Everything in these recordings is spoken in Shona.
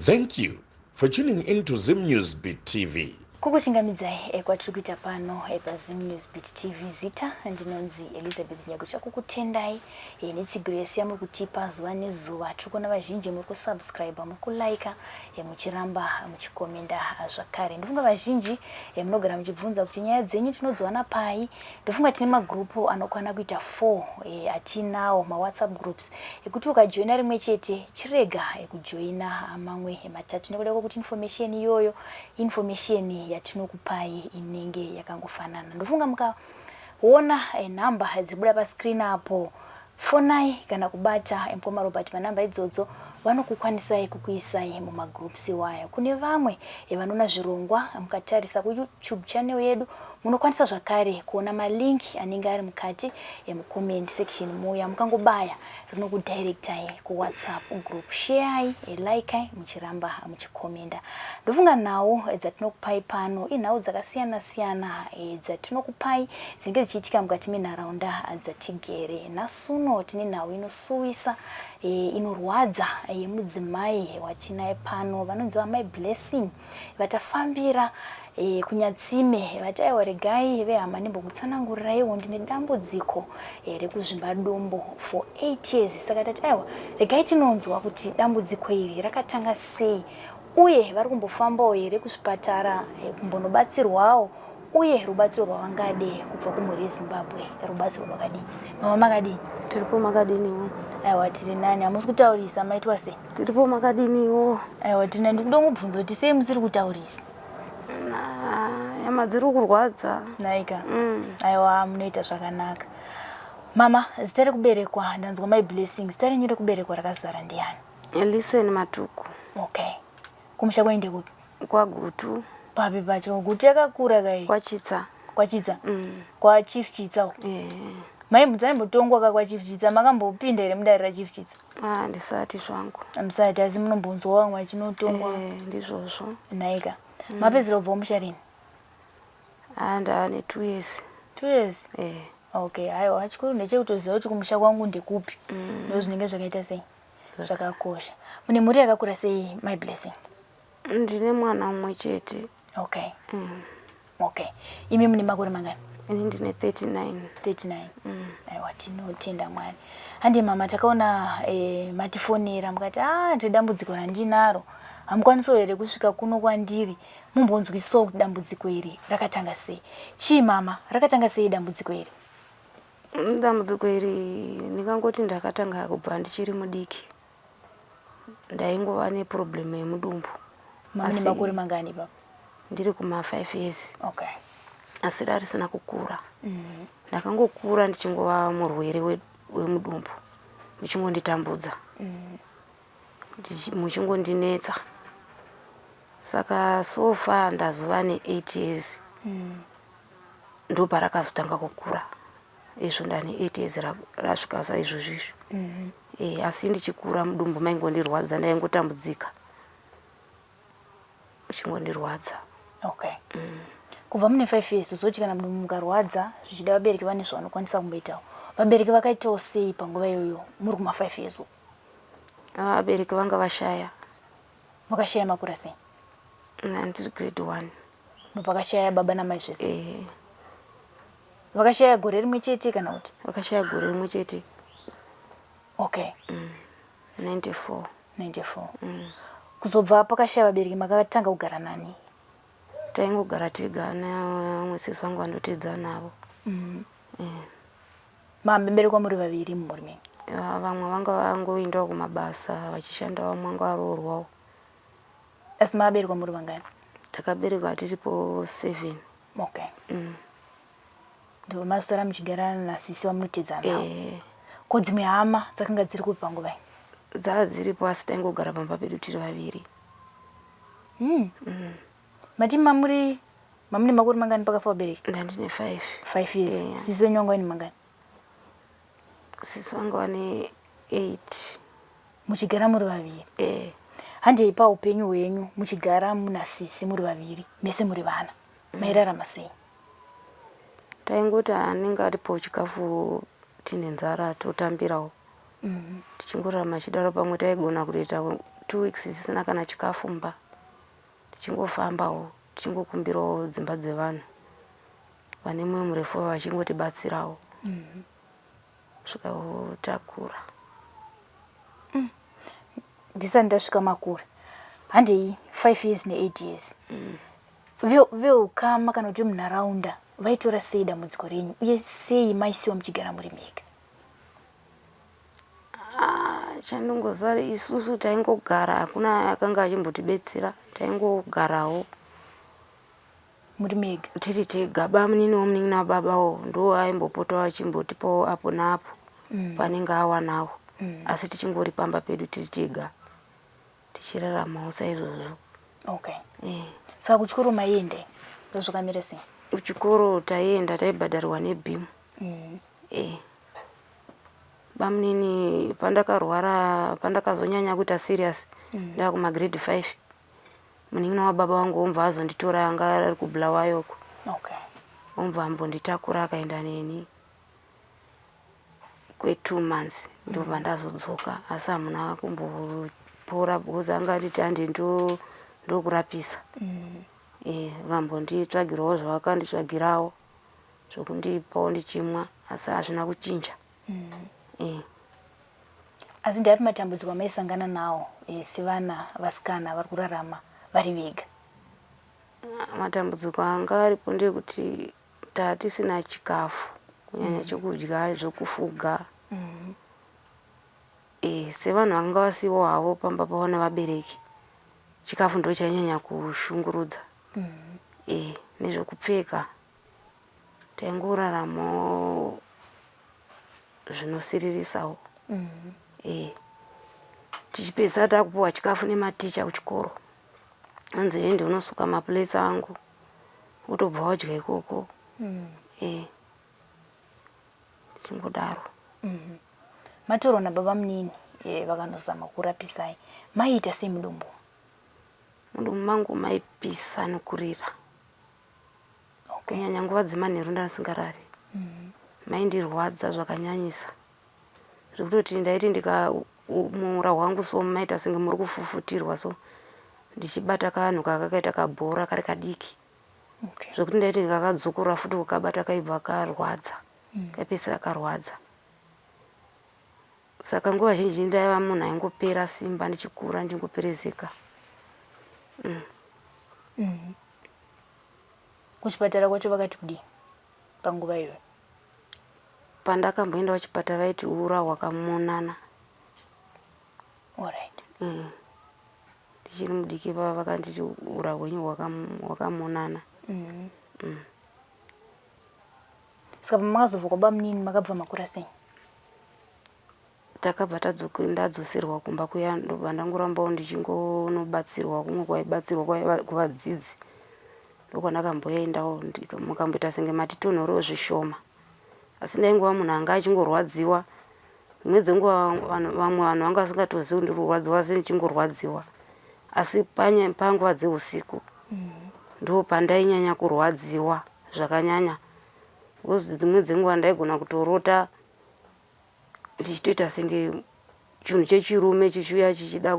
Thank you for tuning in to Zim News Beat TV. Kukuchingamidzai eh, kwatiri kuita pano eh, paZim News Beat TV. Zita ndinonzi Elizabeth Nyagucha, kukutendai eh, netsigiro yese yamuri kutipa zuva nezuva. Tiri kuona vazhinji muri kusubscribe, muri kulike, muchiramba muchikomenda zvakare. Ndofunga vazhinji munogara muchibvunza kuti nyaya dzenyu tinodziwana pai. Ndofunga tine magrupu anokwana kuita 4 atinawo, mawhatsapp groups ekuti ukajoina rimwe chete chirega kujoina mamwe matatu, nekuda kwekuti information iyoyo, information yatinokupai inenge yakangofanana. Ndofunga mukaona nhamba dzibuda pascreen apo, fonai kana kubata mukoma Robert panhamba idzodzo, vanokukwanisai kukuisai mumagroups iwayo. Kune vamwe vanoona zvirongwa, mukatarisa kuYouTube channel yedu munokwanisa zvakare kuona malink anenge ari mukati emucomment section muya, mukangobaya rinokudirectai kuWhatsApp group. Shareai, likai, muchiramba muchikomenda. Ndofunga nhau dzatinokupai pano inhau dzakasiyana siyana dzatinokupai dzinenge dzichiitika mukati menharaunda dzatigere. Nhasi uno tine nhau inosuwisa, inorwadza, yemudzimai watinaye pano vanonzi vamai Blessing, vatafambira kuNyatsime. Vati, "Aiwa, regai vehama ndimbokutsananguriraiwo, ndine dambudziko rekuzvimba dumbu for 8 years." Saka tati, aiwa, regai tinonzwa kuti dambudziko iri rakatanga sei, uye vari kumbofambawo here kuzvipatara kumbonobatsirwawo, uye rubatsiro rwavangade kubva kumhuri yeZimbabwe rubatsiro rwakadii. Mama, makadii? Tiripo, makadiniwo? Aiwa, tiri nani. Hamusi kutaurisa, maitwa sei? Tiripo, makadiniwo? Aiwa, tina. Ndikuda kungobvunza kuti sei musiri kutaurisa? Nyama dziri kurwadza. Naika. Aiwa, munoita zvakanaka mama. Zita rekuberekwa ndanzwa mai Blessing, zita renyu rekuberekwa rakazara ndiani? Listen Matuku. Okay, kumusha kwenyu ndekupi? KwaGutu. Papi pacho? Gutu yakakura kai. KwaChitsa. KwaChitsa? Mm. KwaChief Chitsa? Eh. Maimbotongwa ka kwaChief Chitsa? Makambopinda here mudare raChief Chitsa? Ah, ndisati zvangu. Musati, asi munombonzwa vamwe vachinotongwa? Eh, ndizvozvo. Naika. Mapedzera kubva kumusha rini? Ah, ndaane 2 years. 2 years? Eh. Okay, aiwa, chikuru ndechekutoziva kuti kumusha kwangu ndekupi. Ndo zvinenge zvakaita sei, zvakakosha. Mune mhuri yakakura sei, my Blessing? Ndine mwana mumwe chete. Okay, imi mune makore mangani? Ini ndine 39. 39. Aiwa, tinotenda Mwari. Handi mama, takaona matifonera mukati, "A, ndine dambudziko randinaro, hamukwanisawo here kusvika kuno kwandiri mumbonzwisisawo kuti dambudziko iri rakatanga sei?" Chii mama, rakatanga sei dambudziko iri? Dambudziko iri ndingangoti ndakatanga kubva ndichiri mudiki. Ndaingova neproblem yemudumbu. Mune makore mangani baba? Ndiri kuma 5 years. Asi rarisina kukura. Ndakangokura ndichingova murwere wemudumbu, muchingonditambudza, muchingondinetsa. Saka so far ndazova ne8 years, ndoparakazotanga kukura. Izvo ndane 8 years rasvika saizvozvo izvo. Asi ndichikura mudumbu maingondirwadza, ndaingotambudzika, uchingondirwadza. Okay, kubva mune 5 years, uzoti kana mudumbu mukarwadza, zvichida vabereki vane zvavanokwanisa kumboitawo. Vabereki vakaitawo sei panguva iyoyo muri kuma 5 years uku? Vabereki vanga vashaya. Vakashaya makura sei? Ndiri grade 1. Ndopakashaya baba namai zvese? Eh. Vakashaya gore rimwe chete kana kuti? Vakashaya gore rimwe chete. 94. 94. Kuzobva pakashaya vabereki, makatanga kugara nani? Taingogara tega nevamwe sisi vangu vandotedza navo. Maberekwa muri vaviri mumhuri menyu? Vamwe vanga vangoendawo kumabasa vachishanda, vamwe vanga varoorwawo. Asi maberekwa muri vangani? Takaberekwa tiripo seven. Okay, ndo masara muchigara nasisi vamunotedza navo? Eh. Ko dzimwe hama dzakanga dziri kupi panguva iyi? Dzava dziripo, asi taingogara pamba pedu tiri vaviri. Mati mamuri mamune makore mangani pakafa vabereki? Ndandine 5. 5 years? Yeah. Sisi venyu vanga vaine mangani? Sisi vanga vane 8. Muchigara muri vaviri? Eh. Handei, paupenyu hwenyu muchigara muna sisi muri vaviri, mese muri vana, mairarama sei? Taingoti anenge aripo chikafu, tine nzara totambirawo, tichingorarama chidaro. Pamwe taigona kutoita 2 weeks tisina kana chikafu mumba, tichingofambawo tichingokumbirawo dzimba dzevanhu vane mwoyo murefu vachingotibatsirawo kusvika takura. Ndisati ndasvika makura, handei 5 years ne8 years, veukama kana kuti munharaunda vaitora sei dambudziko renyu, uye sei maisiwa muchigara muri mega? Ah, chandingoziva isusu taingogara, hakuna akanga achimbotibetsera, taingogarawo muri mega. Tiri tega. Bamuniniwo, munin'ina wababawo ndo aimbopotawo achimbotipawo apo naapo panenge awanawo, asi tichingori pamba pedu tiri tega tichiraramawo saizvozvo. Okay. Saka kuchikoro maienda, ndozvakamira sei? Kuchikoro taienda, taibhadharirwa neBEAM. Bamunini pandakarwara, pandakazonyanya kuita serious ndava kumagrade 5, munin'ina wababa wangu omva azonditora, anga ari kuBulawayo uko. Omva ambonditakura akaenda neni kwe2 months, ndobva ndazodzoka, asi hamuna kumbopora because anga anditi handi ndokurapisa. Akambonditsvagirawo zvavakanditsvagirawo zvokundipawo ndichimwa, asi hazvina kuchinja. Asi ndeapi matambudziko amaisangana nawo sevana vasikana vari kurarama vari vega? Matambudziko anga aripo ndeyekuti tatisina chikafu, kunyanya chekudya, zvokufuga. Sevanhu vakanga vasiyiwa havo pamba pavo nevabereki, chikafu ndo chainyanya kushungurudza, nezvekupfeka. Taingoraramawo zvinosiririsawo. Tichipedzisa takupiwa chikafu nematicha kuchikoro, anzi ende unosuka maplates angu, wotobva wadya ikoko. Tichingodaro. Matorwa nababa munini, vakanozama kurapisai, maiita sei mudumbu? Mudumbu mangu maipisa nokurira, kunyanya nguva dzemanheru ndandisingarari. Maindirwadza zvakanyanyisa zvekutoti ndaiti ndikamuura hwangu so maita senge muri kufufutirwa, so ndichibata kanhu kakakaita kabhora kari kadiki, zvekuti ndaiti ndikakadzokora futi kukabata kaibva karwadza, kaipedzisira karwadza. Saka nguva zhinji ndaiva munhu aingopera simba ndichikura, ndichingoperezeka. Kuchipatara kwacho vakati kudii panguva iyoyo? Pandakamboenda kuchipatara vaiti ura hwakamonana. Alright. Ndichiri mudiki vava vakanditi ura hwenyu hwakamonana. Saka pamakazobva kwabamunini makabva makura sei? Takabva ndadzoserwa kumba kuya, ndobva ndangorambawo ndichingonobatsirwa kumwe kwaibatsirwa kuvadzidzi, ndokwandakamboendawo, mukamboita senge matitonhorewo zvishoma, asi ndaingova munhu anga achingorwadziwa. Dzimwe dzenguva vamwe vanhu vanga vasingatozivi kuti ndiri kurwadziwa, asi ndichingorwadziwa. Asi panguva dzeusiku ndo pandainyanya kurwadziwa zvakanyanya, because dzimwe dzenguva ndaigona kutorota ndichitoita senge chinhu chechirume chichiuya chichida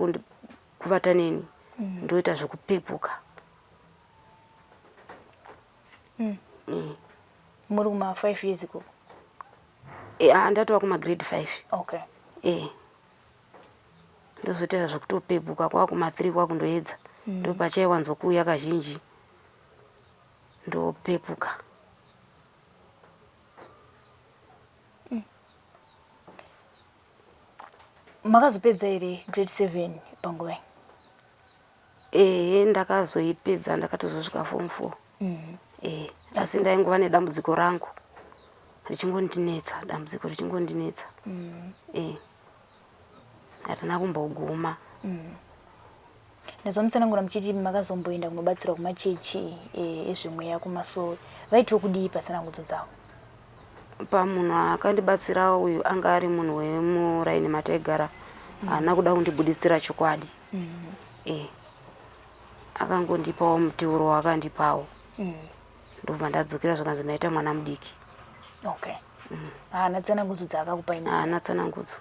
kuvata neni, ndoita zvekupepuka. Muri kuma 5 years ikoko? Ndatova kumagrade 5. Ndozoita zvekutopepuka kwakuma 3 kwakundoedza, ndo pachaiwanzokuuya kazhinji, ndopepuka. Makazopedza here grade 7 panguva iyi? Ehe, ndakazoipedza, ndakatozosvika form 4. Asi ndaingova nedambudziko rangu richingondinetsa, dambudziko richingondinetsa. Harina kumboguma. Ndazomutsanangura muchiti makazomboenda kunobatsirwa kumachechi ezvemweya kumasowe, vaitiwo kudii patsanangudzo dzavo? Pamunhu akandibatsira uyu anga ari munhu wemuraini mataigara, haana kuda kundibuditsira chokwadi. Akangondipawo muteuro waakandipawo, ndobva ndadzokera, zvakanzi maita mwana mudiki. Okay, haana tsanangudzo dzaakakupai? Haana tsanangudzo.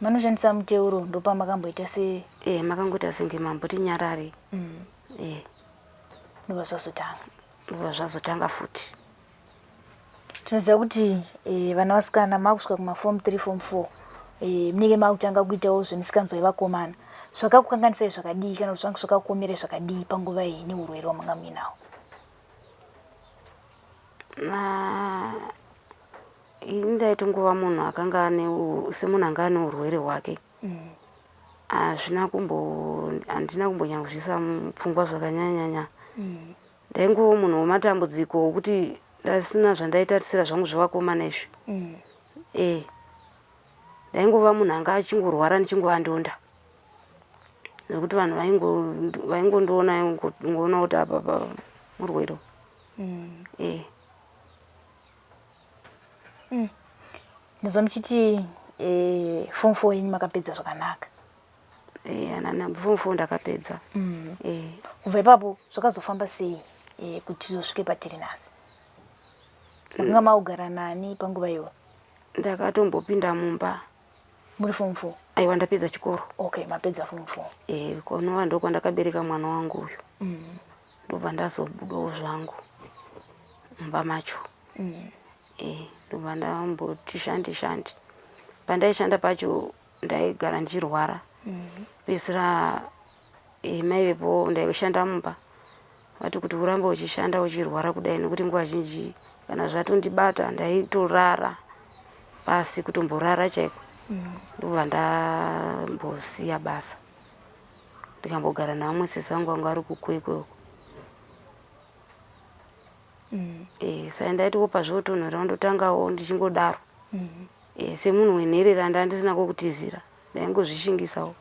Manoshandisa muteuro ndopamakamboita se e makangoita senge mamboti nyarare. E. Ndobva zvazotanga. Ndobva zvazotanga futi. Tinoziva kuti vana vasikana makusvika kumafom 3, form 4, munenge makutanga kuitawo zvemisikanzwa yevakomana. Zvakakukanganisai zvakadii kana kuti zvanga zvakakuomerai zvakadii panguva iyi neurwere hwamanga muinawo? Ini ndaitongova munhu akanga ane semunhu anga ane urwere hwake. Hazvina kumbo handina kumbonyanya kuzviisa mupfungwa zvakanyanyanya. Ndaingova munhu wematambudziko wokuti ndasina zvandaitarisira zvangu zvevakomana izvi. Eh. Ndaingova munhu anga achingorwara ndichingova ndonda. Zvekuti vanhu vaingondiona vaingoona kuti apa pa murwere. Eh. Ndinzwa muchiti form 4 yenyu makapedza zvakanaka. Eh, anana form 4 ndakapedza. Eh. Kubva ipapo zvakazofamba sei kuti tizosvike patiri nhasi? Makanga makugara nani panguva iyoyo? Ndakatombopinda mumba. Muri form 4? Aiwa, ndapedza chikoro. Okay, mapedza form 4. Eh, kunova ndokwandakabereka mwana wangu uyu. Ndobva ndazobudawo zvangu mumba macho. Eh, ndobva ndamboti shandi shandi. Pandaishanda pacho ndaigara ndichirwara. Pedzisira maivepo ndaishanda mumba. Vati kuti urambe uchishanda uchirwara kudai nekuti nguva zhinji kana zvatondibata ndaitorara pasi, kutomborara chaiko. Ndobva ndambosiya basa. Ndikambogara navamwe sisi vangu vanga vari kuKwekwe uko. Saka ndaitiwo pazvotonhora ndotangawo ndichingodaro. Semunhu wenherera ndandisina kwekutizira, ndaingozvishingisawo.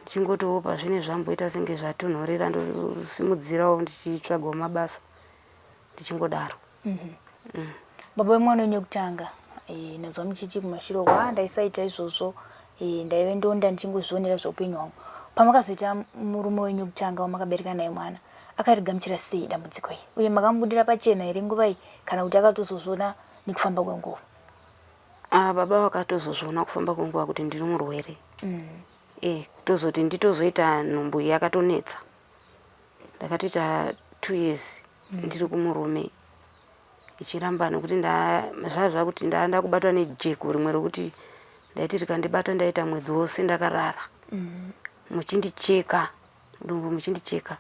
Ndichingotiwo pazvine zvamboita senge zvatonhorera ndosimudzirawo ndichitsvagawo mabasa ndichingodaro. Baba vemwana wenyu wekutanga, ndinzwa muchiti kumashure uko, ndaisaita izvozvo, ndaive ndonda ndichingozvionera zveupenyu hwangu. Pamakazoita murume wenyu wekutanga wamakabereka naye mwana, akarigamuchira sei dambudziko iri? Uye makamubudira pachena here nguva iyi kana kuti akatozozviona nekufamba kwenguva? Baba vakatozozviona kufamba kwenguva kuti ndiri murwere. Tozoti nditozoita nhumbu iyi yakatonetsa. Ndakatoita 2 years ndiri kumurume ichiramba nekuti zvava zvakuti ndakubatwa nejeko rimwe rokuti ndaiti rikandibata ndaita mwedzi wose ndakarara. Muchindicheka, mudumbu muchindicheka.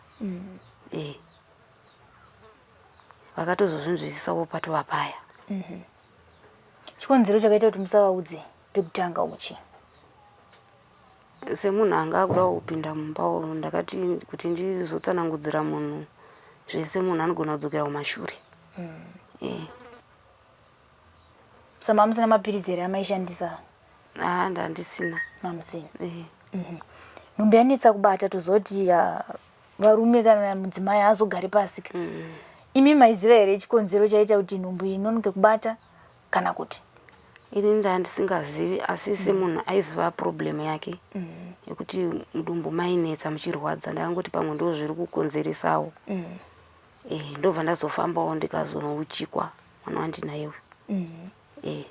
Vakatozozvinzwisisawo patova paya. Chikonzero chakaita kuti musavaudze pekutanga uku chii? Semunhu anga akuda kupinda mumba ndakati kuti ndizotsanangudzira munhu zvese, munhu anogona kudzokera kumashure. Saka musina mapirizi here amaishandisa? Ndandisina. Mamusina. Nhumbu yanetsa kubata, tozoti varume kana mudzimai haazogari pasi. Imi maiziva here chikonzero chaita kuti nhumbu inonoke kubata kana kuti? Ini ndandisingazivi, asi semunhu aiziva problem yake yekuti mudumbu mainetsa muchirwadza, ndakangoti pamwe ndo zviri kukonzeresawo. Ndobva ndazofambawo ndikazonouchikwa mwana wandinaye uyu.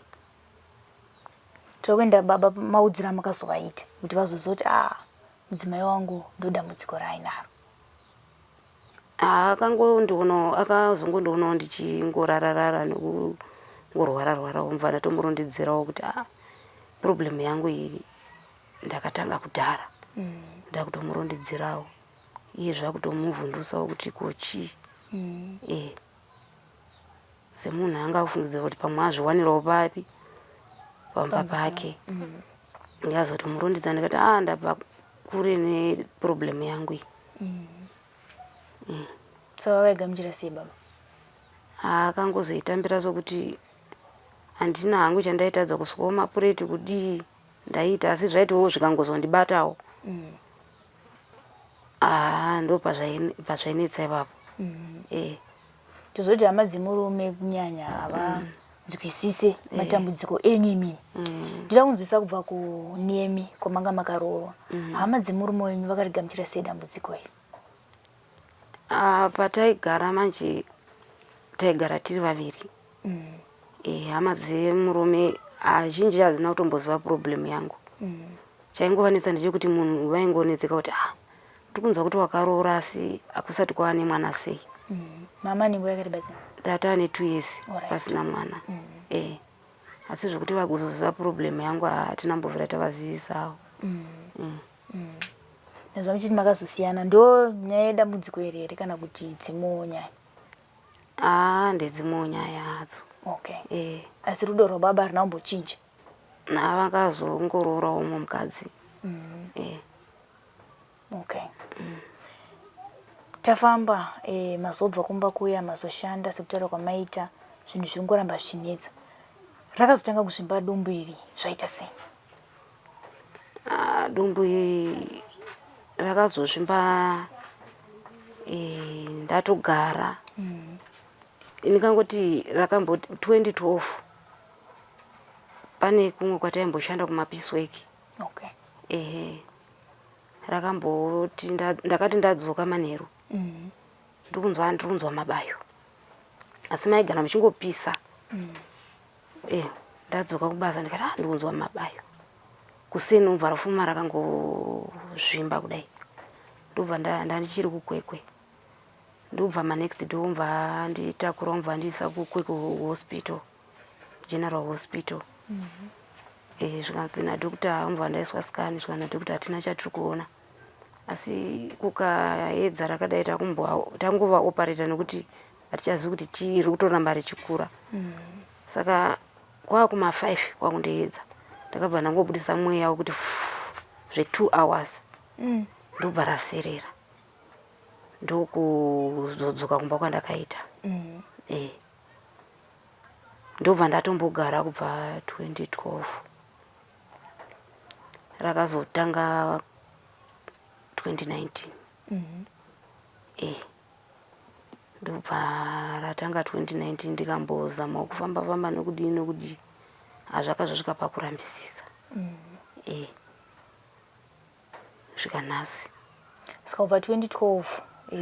Tokuenda baba, maudziro amakazovaita kuti vazoziva kuti mudzimai wangu ndo dambudziko raainaro? Akangondionawo, akazongondionawo ndichingorararara nekungorwara rwarawo, mubva ndatomurondedzerawo kuti problem yangu iyi ndakatanga kudhara. Ndakutomurondedzerawo iye zvakutomuvhundusawo kuti ko chii. Semunhu anga akufungidzira kuti pamwe azviwanirawo papi pamba pake. Ndikazotomurondedza ndikati ndabva kure neproblem yangu iyi. Saka vakaigamuchira sei baba? Akangozoitambira sokuti handina hangu chandaitadza kusvikawo mapureti kudii ndaita, asi zvaitiwo zvikangozondibatawo. Ndo pazvainetsa ipapo. Tozoti hama dzemurume kunyanya havanzwisise matambudziko enyu imimi. Ndinoda kunzwisisa kubva kunemi kwamanga makaroorwa. Hama dzemurume wenyu vakarigamuchira sei dambudziko iri? Pataigara manje taigara tiri vaviri. Hama dzemurume azhinji hadzina kutomboziva problem yangu. Chaingovanetsa ndechekuti munhu vaingonetseka kuti ah tikunzwa kuti wakaroora asi hakusati kwava nemwana sei. Mama nenguva yakareba sei? Tata ane 2 years pasina mwana. Eh. Asi zvekuti vagozoziva problem yangu hatina mbovira tavazivisawo. Nezva muchiti makazosiyana ndo nyaya yedambudziko iri here kana kuti dzimwewo nyaya? Ah, ndedzimwewo nyaya hadzo. Okay. Eh. Asi rudo rwababa haruna kumbochinja? Navakazoongororawo umwe mukadzi. Eh. Okay. Tafamba mazobva kumba kuya mazoshanda sekutaura kwamaita zvinhu zviri ngoramba zvichinetsa. Rakazotanga kuzvimba dumbu iri zvaita sei? Ah, dumbu iri rakazozvimba ndatogara. Ndingangoti rakamboti 2012 pane kumwe kwataimboshanda kumapeace work. Okay. Ehe. Rakamboti ndakati ndadzoka manheru. Ndirikunzwa ndirikunzwa mabayo. Asi maigara muchingopisa. Eh, ndadzoka kubasa ndikati ah ndikunzwa mabayo. Kuseni ndobva rafuma rakangozvimba kudai. Ndobva ndandichiri kuKwekwe. Ndobva manext day obva anditakura obva andiisa kuKwekwe hospital. General Hospital. Eh, zvikanzi nadoctor obva ndaiswa scan zvikanzi nadoctor hatina chatiri kuona. Asi kukaedza rakadai tangova operator nekuti hatichazivi kuti chii riri kutoramba richikura. Saka kwakuma 5 kwakundiedza. Ndakabva ndangobudisa mweya wekuti zve 2 hours. Ndobva raserera. Ndokuzodzoka kumba kwandakaita. Eh. Ndobva ndatombogara kubva 2012. Rakazotanga 2019. Eh. Ndobva ratanga 2019 ndikambozamawo kufamba famba nokudii nokudii. Hazvakazosvika pakurambisisa. Eh. Kusvika nhasi. Saka kubva 2012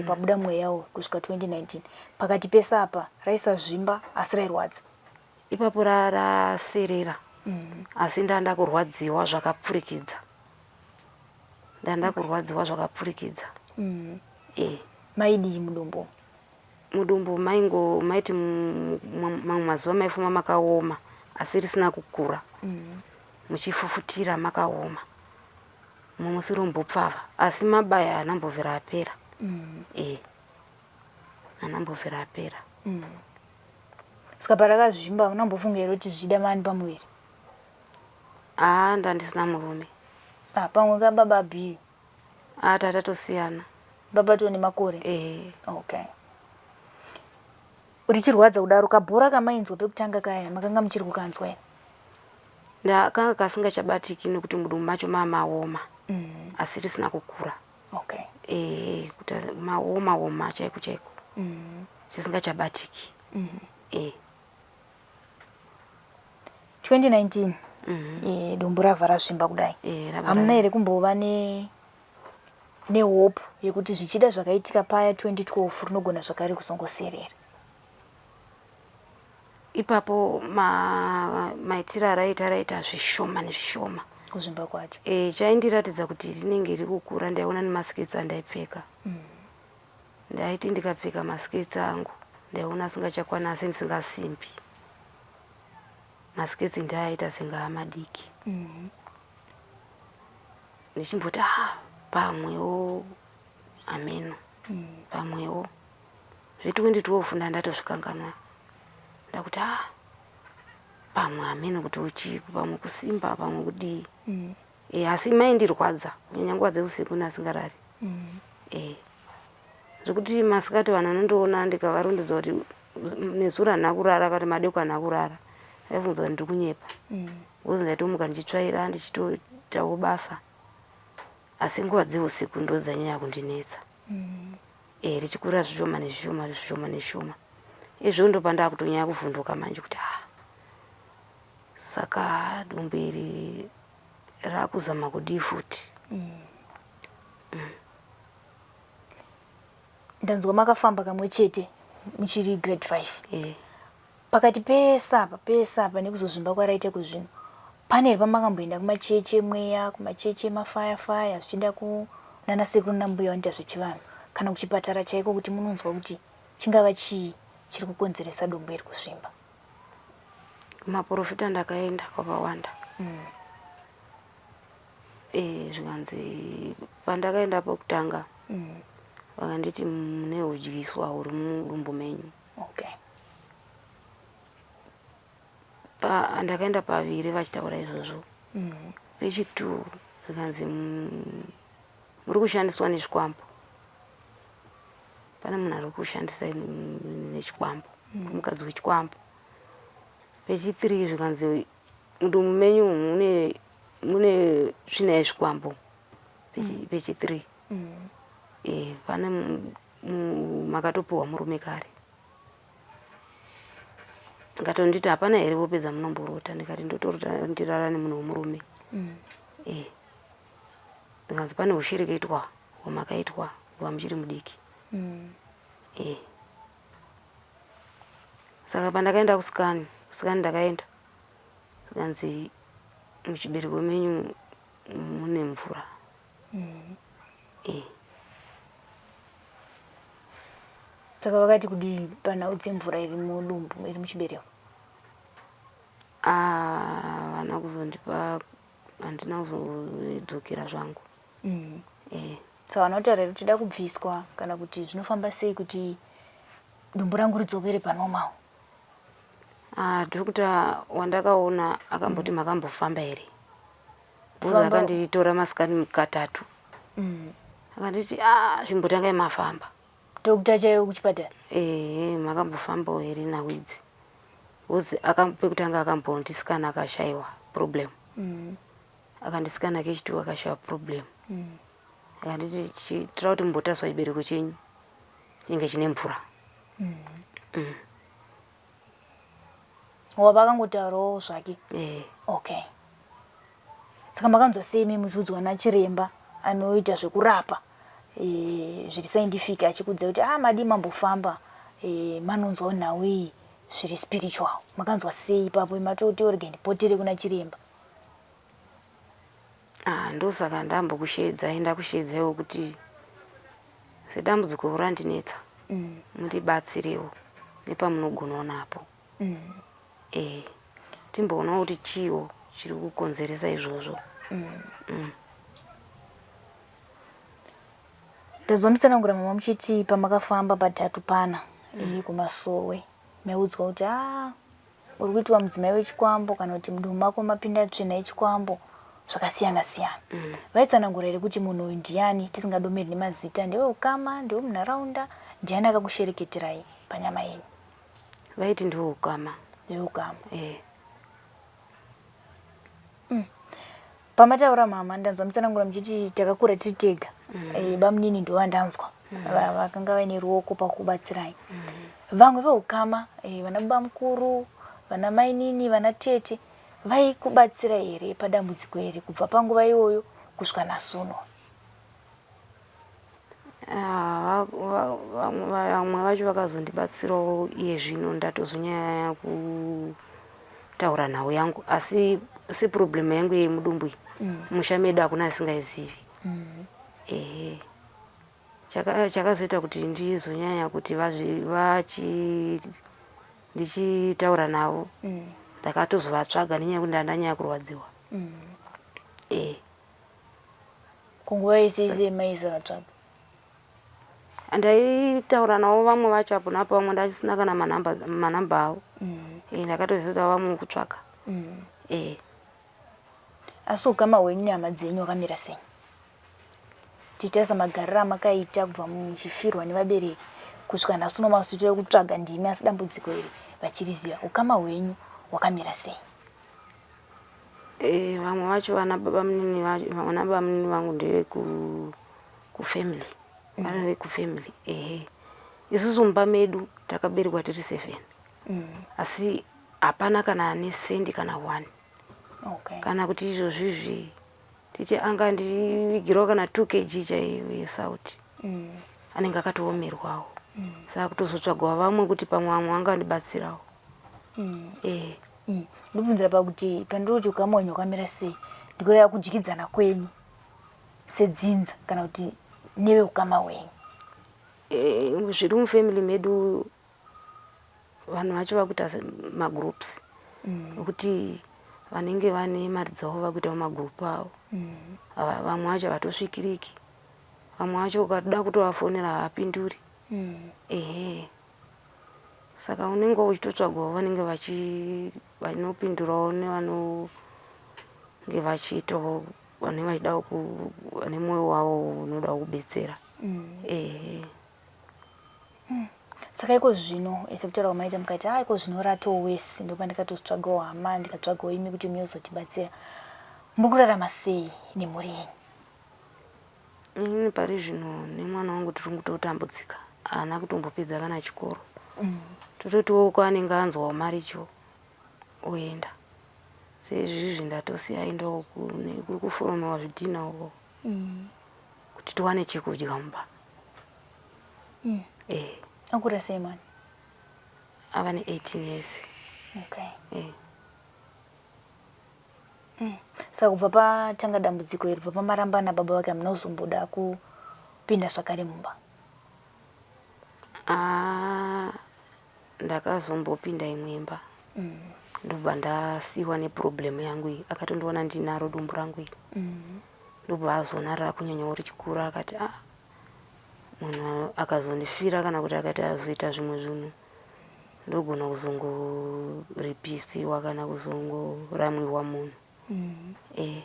pabuda mweya uyu kusvika 2019 pakati pese apa raisazvimba asi rairwadza. Ipapo raserera. Asi ndanda kurwadziwa zvakapfurikidza. Ndanda kurwadziwa zvakapfurikidza. Eh. Maidii mudumbu? Mudumbu maingo maiti mamwe mazuva maifuma makaoma asi risina kukura. Muchifufutira makaoma. Mumwe musi rombopfava asi mabaya haana mbovira apera. Eh. Haana mbovira apera. Saka parakazvimba unambofunga here kuti zvichida mani pamuviri? Ah, ndandisina murume. Ah, pamwe kababa B. Ah, tatatosiyana. Baba tone makore. Eh. Okay. Richirwadza kudaro kabhora kamainzwa pekutanga kaya makanga muchiri kukanzwa here? Ndakanga kasingachabatiki nekuti mudumbu macho mamaoma. Asi risina kukura. Okay. Eh, kuti maoma oma chaiko chaiko. Chisingachabatiki. Eh. 2019 dumbu rabva razvimba kudai. Rabva Hamuna here kumbova nehope yekuti zvichida zvakaitika paya 2012 rinogona zvakare kuzongoserera? Ipapo maitiro araita raita zvishoma nezvishoma. Kuzvimba kwacho. Chaindiratidza kuti rinenge riri kukura ndaiona nemasiketsi andaipfeka. Ndaiti ndikapfeka masiketsi angu ndaiona asingachakwana asi ndisingasimbi. Masiketsi ndaaita senge amadiki. Ndichimboti ah pamwewo ameno. Pamwewo. Zve 2012 ndandatozvikanganwa. Ndakuti ah pamwe ameno kuti uchii pamwe kusimba pamwe kudii. Asi maindirwadza kunyanya nguva dzeusiku ndasingarari. Zvekuti masikati vanhu vanondiona ndikavarondedza kuti nezuro handina kurara kana madeko handina kurara. Vaifunga kuti ndiri kunyepa. Because ndaitomuka ndichitsvaira ndichitoitawo basa. Asi nguva dzeusiku ndo dzanyanya kundinetsa. Richikura zvishoma nezvishoma zvishoma nezvishoma. Izvo ndo pandakutonyanya kuvhunduka manje kuti ah saka dumbu iri rakuzama kudii futi. Ndanzwa makafamba kamwe chete muchiri grade 5. Pakati pese apa pese apa nekuzozvimba kwaraita kuzvino. Pane here pamakamboenda kumachechi emweya, kumachechi emafaya faya zvichienda kunana sekuru nambuya vanoita zvechivanhu kana kuchipatara chaiko kuti munonzwa kuti chingava chii chiri kukonzeresa dumbu iri kuzvimba? Kumaporofita ndakaenda kwakawanda. Eh, zvikanzi pandakaenda pokutanga vakanditi mune hudyiswa huri mudumbu menyu. Okay. Pa, ndakaenda paviri vachitaura izvozvo. Pechitwo zvikanzi muri kushandiswa nezvikwambo. Pane munhu ari kushandisa nechikwambo, mukadzi wechikwambo. Pechithree zvikanzi mudumbu menyu mune mune tsvina yezvikwambo. Pechithree. Eh, pane makatopiwa murume kare. Akatonditi hapana here hope dzamunomborota ndikati ndotorota ndirara nemunhu wemurume. Eh. Ndikanzi pane hushereketwa hwamakaitwa kubva muchiri mudiki. Eh. Saka pandakaenda kusikani, kusikani ndakaenda zvikanzi muchibereko menyu mune mvura. Eh. Saka vakati kudii panhau dzemvura iri mudumbu iri muchibereko? Ah, vana kuzondipa handina kuzodzokera zvangu. Eh. Saka vanotaura here kuti da kubviswa kana kuti zvinofamba sei kuti dumbu rangu ridzokere panormal? Ah, doctor wandakaona akamboti makambofamba here? Because akanditora masikati katatu. Akanditi ah zvimbotangai mafamba. Doctor chaiwo kuchipatara? Eh, makambofambawo here nhau idzi? Because pekutanga akambondisikana akashaiwa problem. Akandisikana kechitwo akashaiwa problem. Akanditi tira kuti mumbotariswa chibereko chenyu chinenge chine mvura. Wava akangotaurawo zvake. Eh. Okay. Saka makanzwa sei imi muchiudzwa nachiremba anoita zvekurapa e, zviri scientific achikuudza kuti ah madii mambofamba e, manonzwawo nhau iyi zviri spiritual. Makanzwa sei ipapo matoti orega ndipotere kuna chiremba? Ah, ndosaka ndambokusheedzai ndakusheedzaiwo kuti sedambudziko randinetsa mundibatsirewo nepamunogonawo napo. Eh, timboonawo kuti chiiwo chiri kukonzeresa izvozvo. Ndonzwa mutsanangura mama muchiti pamakafamba patatu pana kumasowe maiudzwa kuti ah uri kuitwa mudzimai wechikwambo kana kuti mudumbu mako mapinda tsvina yechikwambo zvakasiyana siyana. Vaitsanangura here kuti munhu uyu ndiani tisingadomeri nemazita ndeweukama ndewemunharaunda ndiani akakushereketerai panyama yenyu? Vaiti ndeweukama. Ndeweukama. Eh. Pamataura mama ndanzwa mutsanangura muchiti takakura tiri tega. Bamunini ndovandanzwa vakanga vaine ruoko pakubatsirai. Vamwe veukama vana babamukuru, vana mainini, vana tete vaikubatsira here padambudziko iri kubva panguva iyoyo kusvika nhasi uno? Ah, vamwe vacho vakazondibatsirawo iye zvino ndatozonyanya kutaura nhau yangu asi seproblem yangu yemudumbu iyi musha medu hakuna asingaizivi. Ehe. Chakazoita kuti ndizonyanya kuti vachi ndichitaura navo ndakatozovatsvaga nenyaya yekuti ndandanyanya kurwadziwa. Eh. Kunguva yese yese maisavatsvaga? Ndaitaura navo vamwe vacho apo napo vamwe ndachisina kana manhamba manhamba avo. Eh, ndakatozoita vamwe kutsvaga. Eh. Asi ukama hwenyu nehama dzenyu hwakamira sei? Tichitarisa magariro amakaita kubva muchifirwa nevabereki kusvika nhasi uno masuto ekutsvaga ndimi asi dambudziko iri vachiriziva. Ukama hwenyu hwakamira sei? Eh, vamwe vacho vana babamunini vana babamunini vangu ndeveku kufamily vana vekufamily ehe. Isusu mumba medu takaberekwa tiri 7 asi hapana kana ane sendi kana one. Okay. Kana kuti izvozvizvi titi anga ndivigirawo kana 2 kg chaiyo yesauti anenge akatoomerwawo. Saka kutozotsvagawo vamwe kuti pamwe vamwe vangandibatsirawo. Eh. Ndobvunzira pakuti pandiri kuti ukama hwenyu hwakamira sei, ndikureva kudyidzana kwenyu sedzinza kana kuti neveukama hwenyu. Eh, zviri mufamily medu vanhu vacho vakuita magroups mm. nokuti mm. vanenge vane mari dzavo vakuitawo magroup avo mm. vamwe vacho havatosvikiriki vamwe vacho ukada kutovafonera havapinduri mm. ehe saka unenge uchitotsvagawo vanenge vachi vanopindurawo nevanonge vachiitawo vanenge vachidawo vane mwoyo wavo unodawo kubetsera mm. ehe mm. Saka iko zvino eh, sekutaura kwamaita mukati ah iko zvino ratoo wesi ndopandikatotsvagawo hama ndikatsvagawo imi kuti muyozotibatsira muri kurarama sei nemhuri yenyu? Inini pari zvino nemwana wangu tiri kutotambudzika haana kutombopedza kana chikoro mm. tototiwo ko anenge anzwawo maricho oenda seizvizvi ndatosiya aendawo kuri kuforomewa zvidhina uko mm. kuti tiwane chekudya mumba mm. eh. akura sei mwana ava ne 18 years okay. eh. mm. Saka kubva patanga dambudziko iri kubva pamarambana baba vake hamuna kuzomboda kupinda zvakare mumba? Ah, ndakazombopinda imwe imba mm. ndobva ndasiiwa neproblem yangu iyi akatondiona ndinaro dumbu rangu iri mm. ndobva azoona rakunyanyawo richikura akati ah munhu akazondifira kana kuti akati azoita zvimwe zvinhu ndogona kuzongoripisiwa kana kuzongoramwiwa munhu mm. e.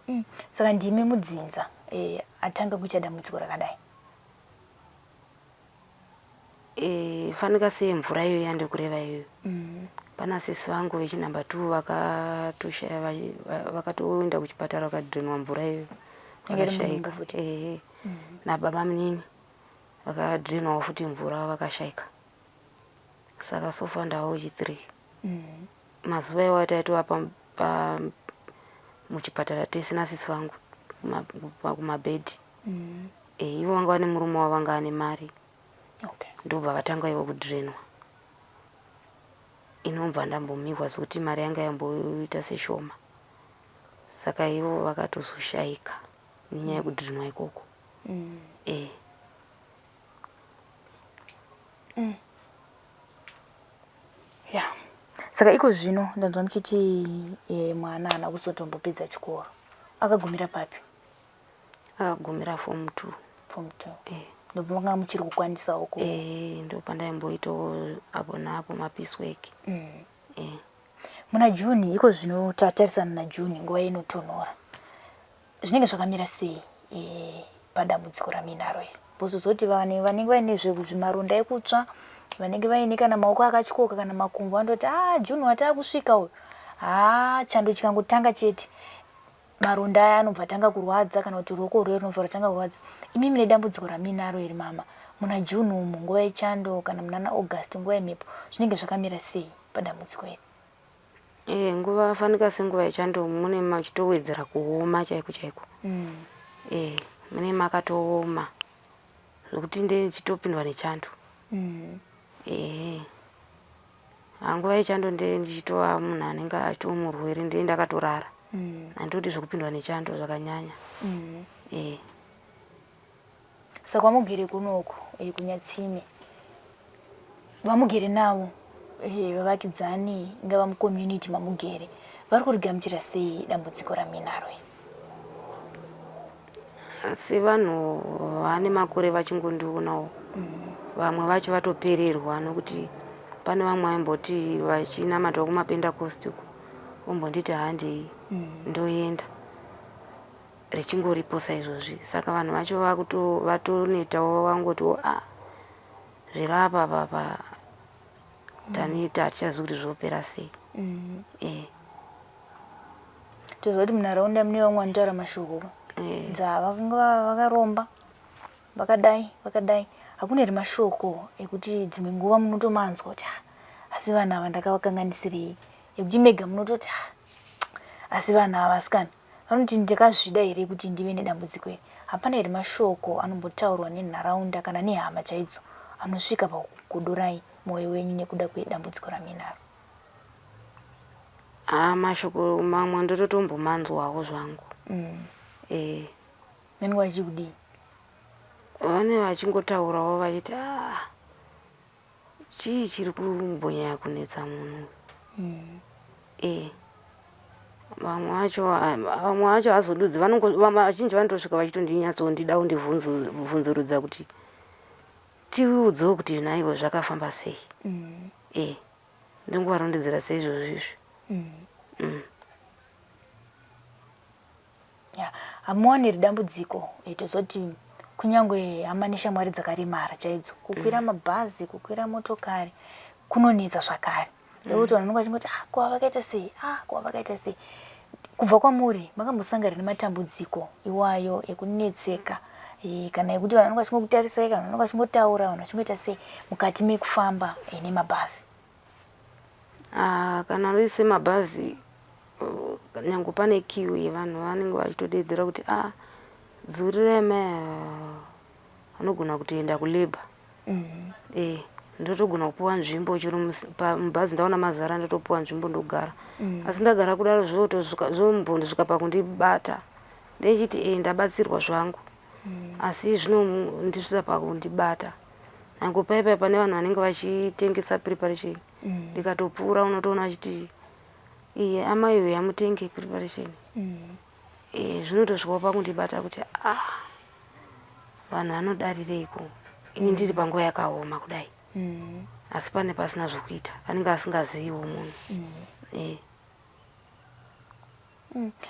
mm. Saka ndimi mudzinza e, atanga kuita dambudziko rakadai e, fanika sei mvura iyoyo yandiri kureva iyoyo mm. Pana sisi vangu vechinumber two vakatoshaya vakatoenda kuchipatara vakadrenwa mvura iyoyo vakashaika ehe mm. Nababa munini vakadrenwawo futi mvura vakashaika saka sofa ndava wechi3 mm. Mazuva iwayo taitova pa muchipatara tese nasisi vangu kumabhedhi mm. E, ivo vanga vane murume wavo vanga vane mari okay. Ndobva vatanga ivo kudrenwa inobva ndambomihwa zvekuti mari yanga yamboita seshoma saka ivo vakatozoshaika nenyaya yekudrenwa ikoko mm. E. Mm. Yeah. Saka iko zvino ndanzwa muchiti e, mwana haana kuzotombopedza chikoro akagumira papi? Akagumira form two. Form two eh. Ndopamanga muchiri kukwanisawo ku eh, ndopandaimboitawo apo naapo mapiece work mm. Eh. Muna June iko zvino tatarisana naJune nguva inotonhora zvinenge zvakamira sei e, padambudziko ramuinaro iri bozozoti vanhu vanenge vaine zvimaronda ekutsva vanenge vaine kana maoko akatyoka kana makumbo vanototi a ah, June wataakusvika uyu haa chando chikangotanga chete maronda aya anobva atanga kurwadza kana kuti ruoko rwuye runobva rwatanga kurwadza imi mune dambudziko ramuinaro iri mama muna June umu nguva yechando kana munana August nguva yemhepo zvinenge zvakamira sei padambudziko iri? Eh, nguva fanika senguva yechando mune machitowedzera kuoma chaiko chaiko mm. Eh, mune makatooma zvekuti ndichitopindwa nechando mm. Eh, nguva yechando ndiye ndichitova munhu anenge achitova murwere ndiye ndakatorara mm. Handitodi zvekupindwa nechando zvakanyanya mm. Eh. Saka vamugere kunoku eh, kunyatsime vamugere navo eh, vavakidzani ingava mucommunity mamugere vari kurigamuchira sei dambudziko raminaro iri? Asi vanhu vane makore vachingondionawo vamwe vacho vatopererwa nokuti pane vamwe vaimboti vachinamatawo kumapendacost uko vombonditi handei ndoenda richingoripo saizvozvi saka vanhu vacho vatonetawo vangotiwo a ah, zviri apa papa taneta hatichazivi kuti zvopera sei mm. E. Toziva kuti munharaunda mune vamwe vanotaura mashoko eh. Dzava vakanga vakaromba vakadai vakadai hakuna here mashoko ekuti dzimwe nguva munotomanzwa kuti ah, asi vanhu ava ndakavakanganisirei ekuti mega munototi ah, asi vanhu ava asikana vanoti ndakazvida here kuti ndive nedambudziko iri hapana here mashoko anombotaurwa nenharaunda kana nehama chaidzo anosvika pakugodorai mwoyo wenyu nekuda kwedambudziko ramuinaro? Haa mashoko mamwe ndototombomanzwawo zvangu. Eh. Vanenge vachikudii? Vane vachingotaurawo vachiti ah chii chiri kumbonyanya kunetsa munhu uyu. Eh. Vamwe vacho vamwe vacho havazodudzi vanongo vazhinji vanotosvika vachitondinyatsondida kundibvunzurudza kuti tiudzewo kuti nhaiwe zvakafamba sei. Eh. Ndingovarondedzera seizvozvo izvi. Yeah. Hamuwani here dambudziko eh, tozoti kunyange hama neshamwari dzakaremara chaidzo kukwira mabhazi kukwira motokari kunonetsa zvakare nekuti vanhu vanenge vachingoti ah kuva vakaita sei ah kuva vakaita sei kubva kwamuri makambosangana nematambudziko iwayo ekunetseka eh, kana ekuti vanhu vanenge vachingokutarisai kana vanenge vachingotaura vanhu vachingoita sei mukati mekufamba eh, nemabhazi Ah, kana uri semabhazi nyange pane queue yevanhu vanenge vachitodeedzera kuti ah dzurirai mai ava vanogona kutoenda kulabour eh ndotogona kupiwa nzvimbo chero mubhazi ndaona mazara ndotopiwa nzvimbo ndogara asi ndagara kudaro zvombondosvika pakundibata ndechiti eh ndabatsirwa zvangu asi zvinondisvitsa pakundibata nyange paye paye pane vanhu vanenge vachitengesa preparation ndikatopfuura unotoona vachiti iye amai uyu amutenge preparation Eh, zvinotosvikawo pakundibata kuti ah vanhu vanodarireiko ini ndiri panguva yakaoma kudai asi pane pasina zvokuita anenge asingaziviwo munhu Eh.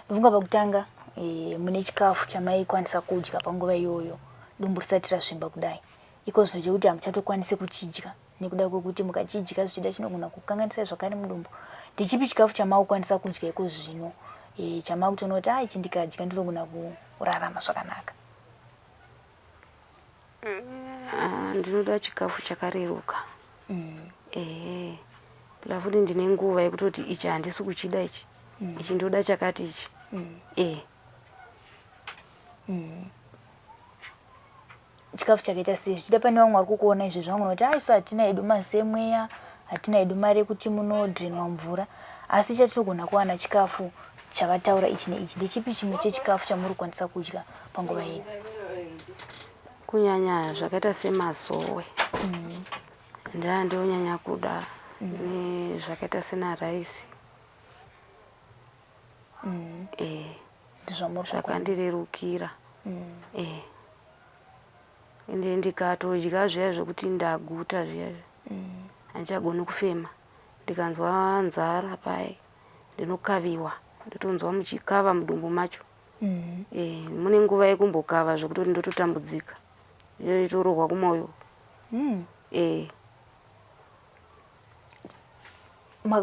Ndofunga pakutanga e, mune chikafu chamaikwanisa kudya panguva iyoyo dumbu risati razvimba kudai iko zvino chekuti hamuchatokwanisi kuchidya nekuda kwekuti mukachidya zvichida chinogona kukanganisa zvakare mudumbu ndechipi chikafu chamaukwanisa kudya iko zvino e, chamakutoona kuti a ah, ichi ndikadya ndinogona kurarama zvakanaka Ah, ndinoda chikafu chakareruka ehe pla futi ndine nguva yekutoti ichi handisi kuchida ichi ichi ndoda chakati ichi eh chikafu chakaita sei zvichida pane vamwe vari kukuona izvezvi vamwe vanoti ah isu hatina hedu masemweya hatina hedu mari yekuti munodrenwa mvura asi chatinogona kuwana chikafu chavataura ichi neichi ndechipi chimwe chechikafu chamuri kukwanisa kudya panguva ino kunyanya zvakaita semazowe ndaa ndonyanya kuda nezvakaita senaraisi eh ndizvamuri zvakandirerukira eh ende ndikatodya zviya zvekuti ndaguta zviya handichagoni kufema ndikanzwa nzara paye ndinokaviwa ndotonzwa muchikava mudumbu macho eh mune nguva yekumbokava zvekutoti ndototambudzika ndotorohwa kumoyo eh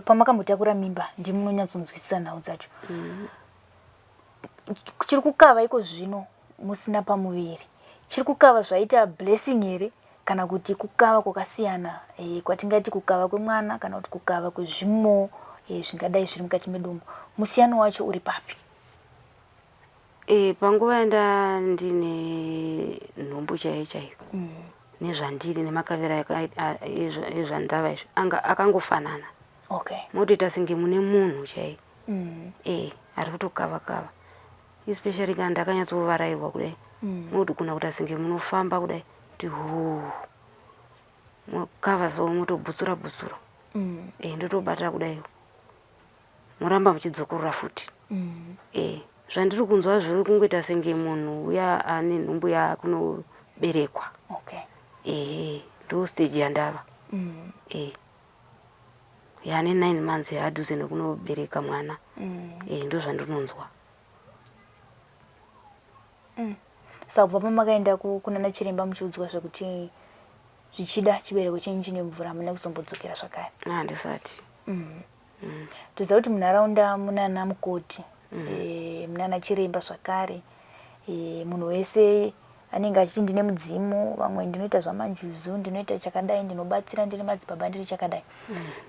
Pamakambotakura mimba ndimi munonyatsonzwisisa nhau dzacho chiri kukava iko zvino musina pamuviri chiri kukava zvaita blessing here kana kuti kukava kwakasiyana e, kwatingati kukava kwemwana kana kuti kukava kwezvimwewo e, zvingadai zviri mukati medumbu musiyano wacho uri papi E, panguva yanda ndine nhumbu chaiyo chaiyo nezvandiri nemakaviro ezvandava izvi anga akangofanana okay motoita senge mune munhu chaiye e ari kutokava kava especially kana ndakanyatsovarairwa kudai motogona kuita senge munofamba kudai kuti huu mokava so motobhutsura bhutsura e ndotobata kudai moramba muchidzokorora futi e zvandiri kunzwa zviri kungoita senge munhu uya ane nhumbu yakunoberekwa okay ehe ndo stage yandava e yane 9 months yaadhuze nekunobereka mwana e ndo zvandinonzwa saka kubva pamakaenda kunana chiremba muchiudzwa zvekuti zvichida chibereko chenyu chine mvura hamuna kuzombodzokera zvakare handisati Toziva kuti munharaunda munana mukoti eh, munana chiremba zvakare eh, munhu wese anenge achiti ndine mudzimu vamwe ndinoita zvamanjuzu ndinoita chakadai ndinobatsira ndine madzibaba ndine chakadai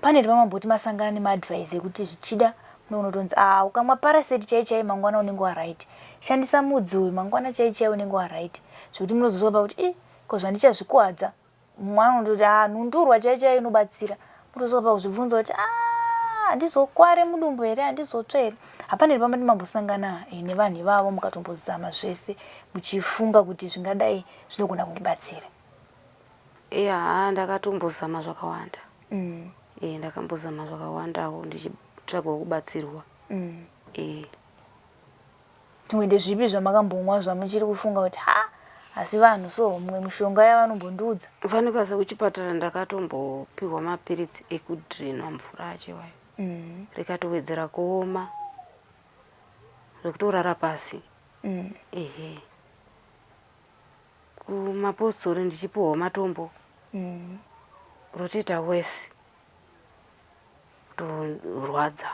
pane here pamamboti masangana nemaadvice ekuti zvichida unotonzi ah ukamwa paraseti chai chai mangwana unenge waright shandisa mudzi uyu mangwana chai chai unenge waright zvekuti munozosvika pakuti i ko zvandichazvikuwadza mumwe anototi ah nhundurwa chai chai inobatsira motosvika pakuzvibvunza kuti ah ah, handizokware mudumbu here, handizotsva here? Hapana here pamati mambosangana eh, nevanhu ivavo mukatombozama zvese muchifunga kuti zvingadai zvinogona kundibatsira? Iya, haa ndakatombozama zvakawanda. Eh, ndakambozama zvakawandawo ndichitsvagawo kubatsirwa. Eh. Zvimwe ndezvipi zvamakambomwa zvamuchiri kufunga kuti ha asi vanhu so mumwe mishonga yavanombondiudza? Fanika sekuchipatara ndakatombopihwa mapiritsi ekudrenwa mvura acho iwayo. Rikatowedzera kuoma zvekutorara pasi. Ehe. Kumapostori ndichipiwawo matombo. Rotoita worse. Kutorwadza.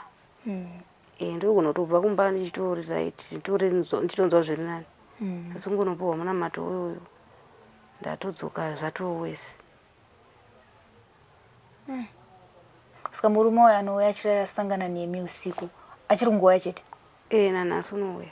Eh, ndinogona kutobva kumba ndichitori right, ndichitonzwa zviri nani. Asi kungonopiwa munamato uyoyo ndatodzoka zvatoo worse. Saka murume uyo anouya achirara asangana nemi usiku achiri kungouya chete? Eh, nanhasi unouya.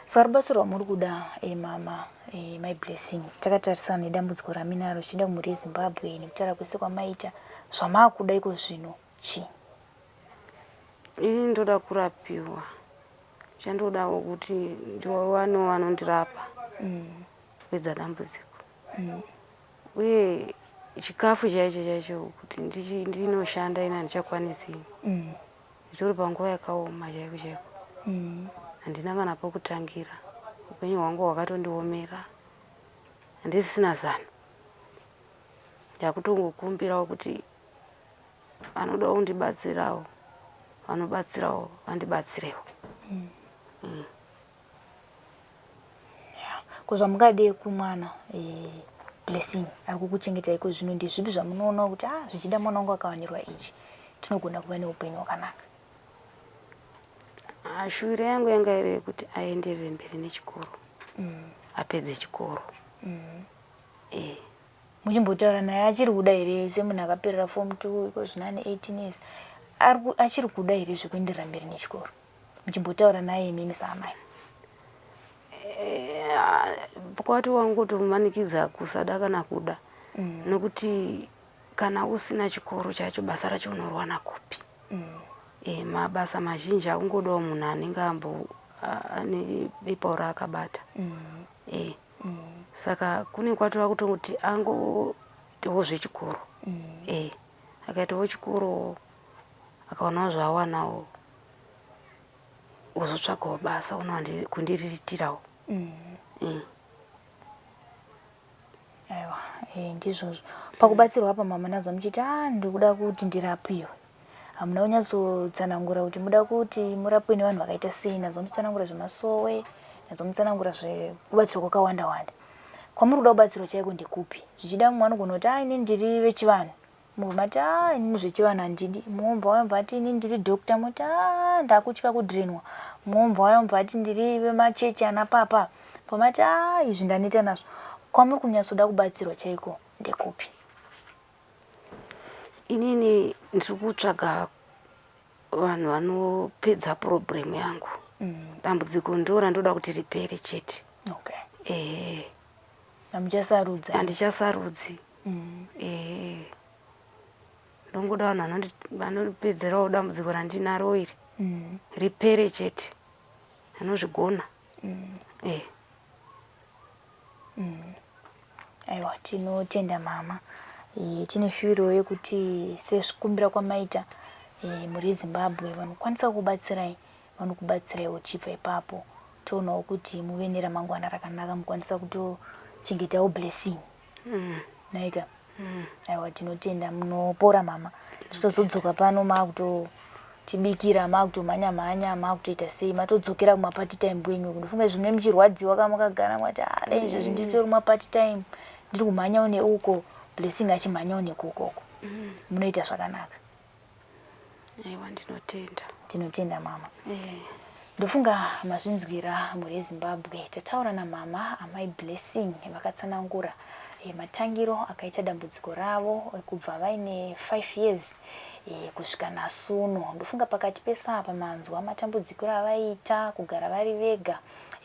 Saka rubatsiro rwamuri kuda eh, mama eh, my blessing, takatarisana nedambudziko raminaro zvichienda kumhuri yeZimbabwe nekutaura kwese kwamaita, zvamaakuda iko zvino chii? Ini ndoda kurapiwa, chandodawo kuti ndiwanewo vanondirapa kupedza dambudziko. Uye chikafu chaicho chaicho kuti ndinoshanda ini handichakwanisi. Nditori panguva yakaoma chaiko chaiko. Handina kana pokutangira. Upenyu hwangu hwakatondiomera. Handisisina zano. Ndakutongokumbirawo kuti vanoda kundibatsirawo vanobatsirawo vandibatsirewo. Ko zvamungadei kumwana eh, Blessing ari kukuchengeta iko zvino ndezvipi zvamunoona kuti ah, zvichida mwana wangu akawanirwa ichi tinogona kuva neupenyu hwakanaka? Ah, shuwiro yangu yanga iri yekuti aenderere mberi nechikoro. Apedze chikoro. Eh. Muchimbotaura naye achiri kuda here semunhu akaperera form 2 iko zvino ane 18 years achiri kuda here zvekuenderera mberi nechikoro? Muchimbotaura naye imimi saamai. Kwati wangotomanikidza kusada kana kuda. Nokuti kana usina chikoro chacho basa racho unorwana kupi? Eh, mabasa mazhinji akungodawo munhu anenge ambo ane bepa raakabata. Eh. Saka kune kwatova kutoti angoitawo zvechikoro. Eh, akaitawo chikoro akawanawo zvaawanawo ozotsvagawo basa kunondiriritirawo. Eh. Aiwa, eh, ndizvozvo. Pakubatsirwa apa mama nanzwa muchiti ah, ndikuda kuti ndirapiwe. Hamuna kunyatsotsanangura kuti muda kuti murapiwe nevanhu vakaita sei. Nanzwa muchitsanangura zvemasowe, nanzwa muchitsanangura zvekubatsirwa kwakawanda wanda. Kwamuri kuda kubatsirwa chaiko ndekupi? Zvichida mumwe anogona kuti ah, ini ndiri vechivanhu. Mubva mati ah, ini zvechivanhu handidi. Mumwe mubva wauya mubva ati ini ndiri doctor, moti ah, ndakutya kudrenwa. Mumwe mubva wauya mubva ati ndiri vemachechi ana papa. Pamati ah, izvi ndaneta nazvo. Kwamuri kunyatsoda kubatsirwa chaiko ndekupi? Inini ndiri kutsvaga vanhu vanopedza problem yangu. Dambudziko ndo randoda kuti ripere chete. Okay. Ehe. Hamuchasarudza? Handichasarudzi. Ehe. Ndongoda vanhu vanopedzerawo dambudziko randinaro iri. Ripere chete. Anozvigona. Eh. Aiwa, tinotenda mama. E, tine shuwiro yekuti sekumbira kwamaita e, mhuri yeZimbabwe vanokwanisa kukubatsirai vanokubatsiraiwo chibva ipapo toonawo kuti muve neramangwana rakanaka mukwanisa kutochengetawo Blessing. Naika. Aiwa, tinotenda, munopora mama. Titozodzoka pano makutotibikira, makutomhanya mhanya, makutoita sei, matodzokera kumapart time kwenyu. Ndofunga izvo mune muchirwadziwa kama makagara mwati ah, dai izvozvi nditori mapart time ndiri kumhanyawo neuko, Blessing achimhanyawo nekukoko. Munoita zvakanaka. Aiwa, ndinotenda. Tinotenda mama. Eh. Ndofunga mazvinzwira mhuri yeZimbabwe, tataura namama amai Blessing vakatsanangura matangiro akaita dambudziko ravo kubva vaine 5 years kusvika nhasi uno. Ndofunga pakati pesapa manzwa matambudziko avaiita kugara vari vega.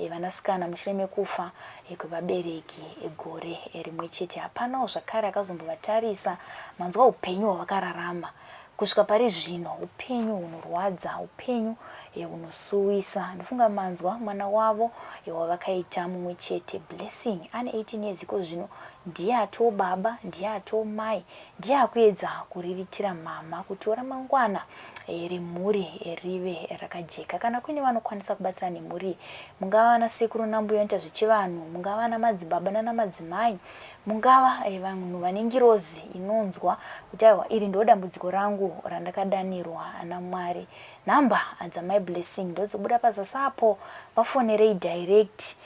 Vanasikana mushure mekufa kwevabereki gore rimwe chete. Hapanawo zvakare akazombovatarisa. Manzwa upenyu hwavakararama kusvika pari zvino, upenyu hunorwadza, upenyu hunosuwisa. Ndofunga manzwa mwana wavo wavakaita mumwe chete, Blessing, ane 18 years iko zvino, ndiye atoo baba, ndiye atoo mai, ndiye akuedza kuriritira mama kuti ramangwana remhuri rive rakajeka. Kana kuine vanokwanisa kubatsira nemhuri, mungava vana sekuru nambuya vanoita zvechivanhu, mungava vana madzibaba nana madzimai, mungava vanhu vane ngirozi inonzwa kuti aiwa, iri ndo dambudziko rangu randakadanirwa naMwari. Nhamba dzamai Blessing ndodzobuda pazasi apo, vafonerei direct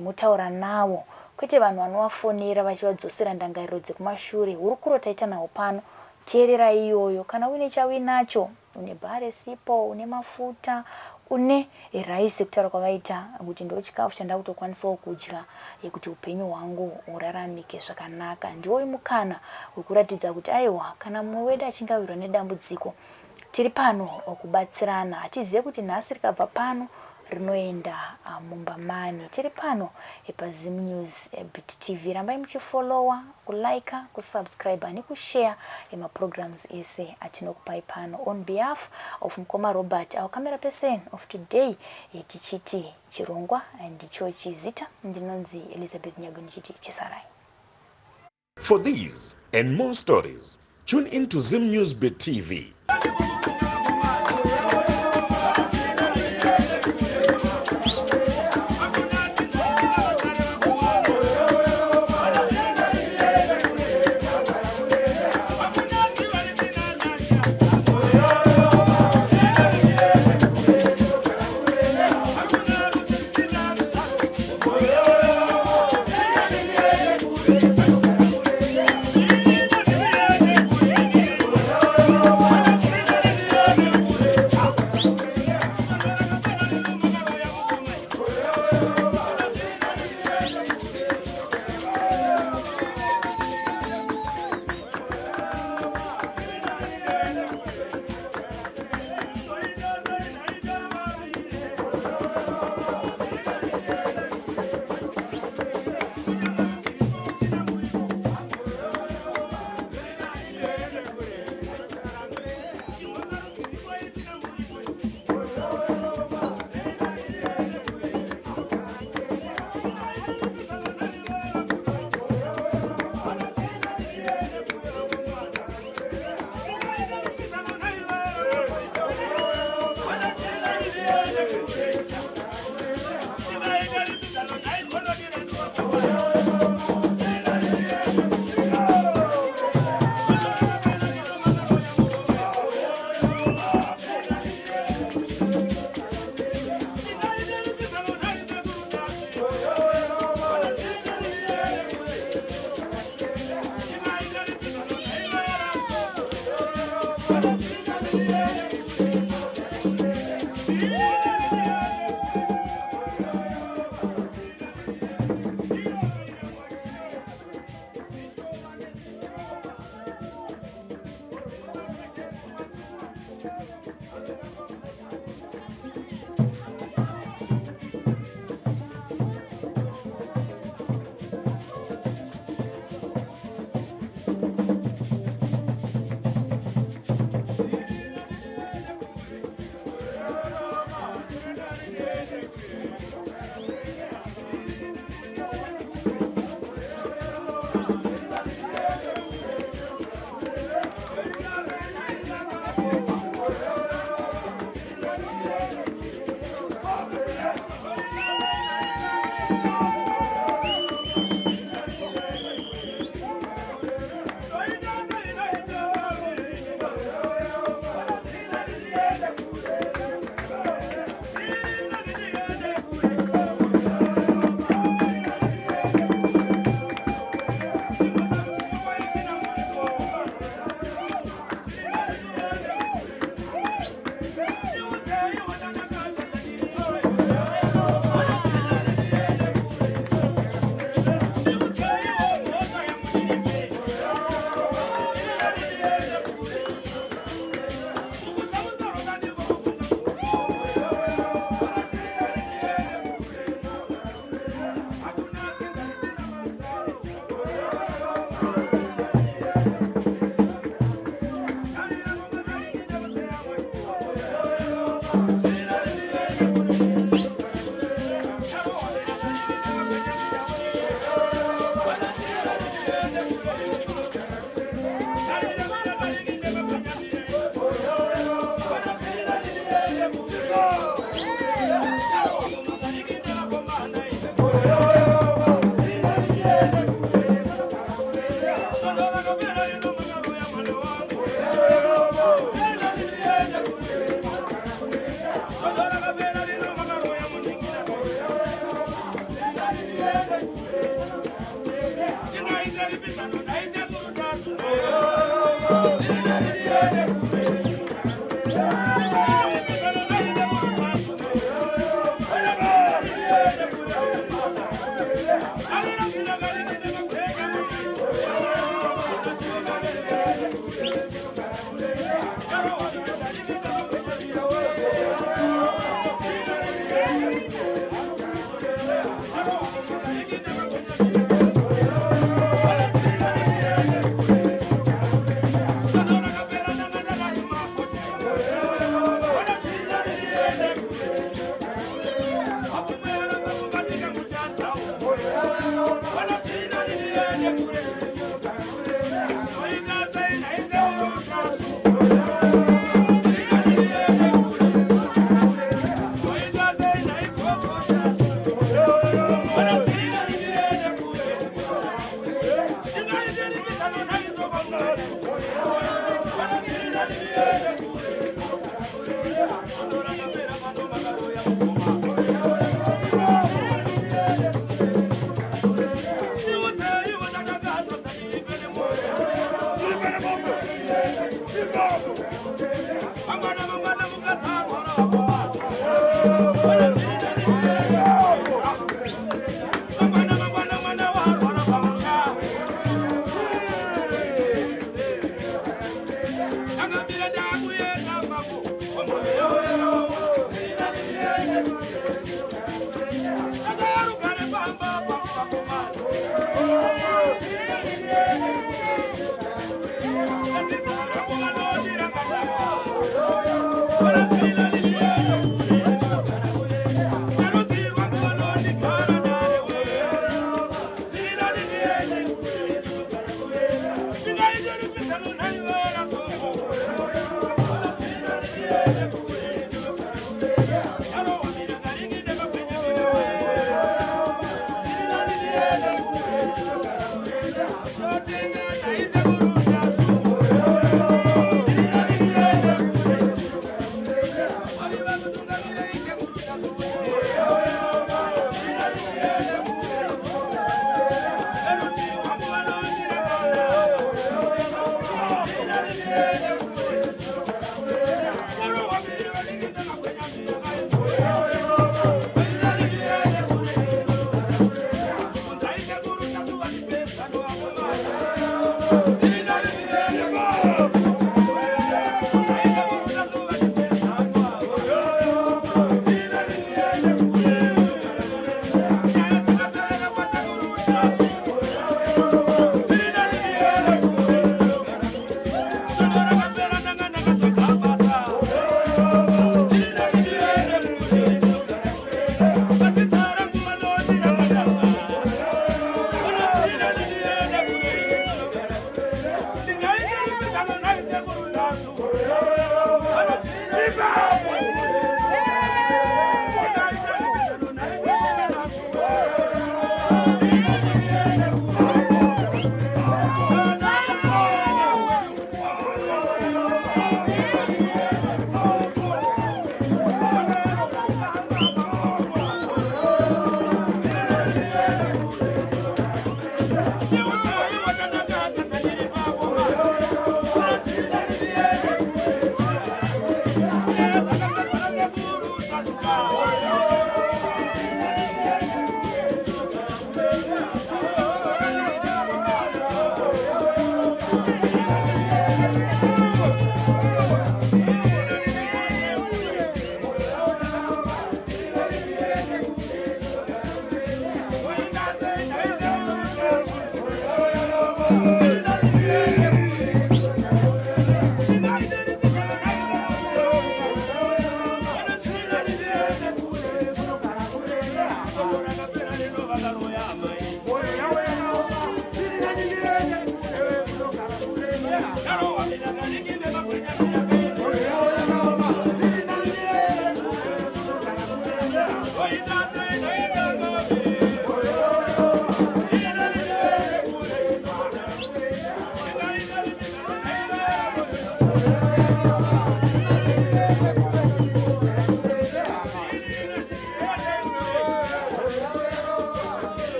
motaura navo, kwete vanhu vanovafonera vachivadzosera ndangariro dzekumashure. Hurukuro taita nawo pano, teererai iyoyo. Kana uine chauinacho, une bhare sipo, une mafuta, une rice, kutaura kwavaita kuti ndo chikafu chandakutokwanisawo kudya kuti upenyu hwangu huraramike zvakanaka. Ndiwoyu mukana wekuratidza kuti aiwa, kana mumwe wedu achinge awirwa nedambudziko, tiri pano kubatsirana. Hatizive kuti nhasi rikabva pano rinoenda mumba mani. Tiri pano paZim News Beat TV. Rambai muchifollowa, kulika, kusubscribe nekushare maprograms ese atinokupai pano. On behalf of Mukoma Robert, our camera person of today, tichiti chirongwa ndichochi. Zita ndinonzi Elizabeth Nyago, ndichiti chisarai. For these and more stories, tune in to Zim News Bit TV.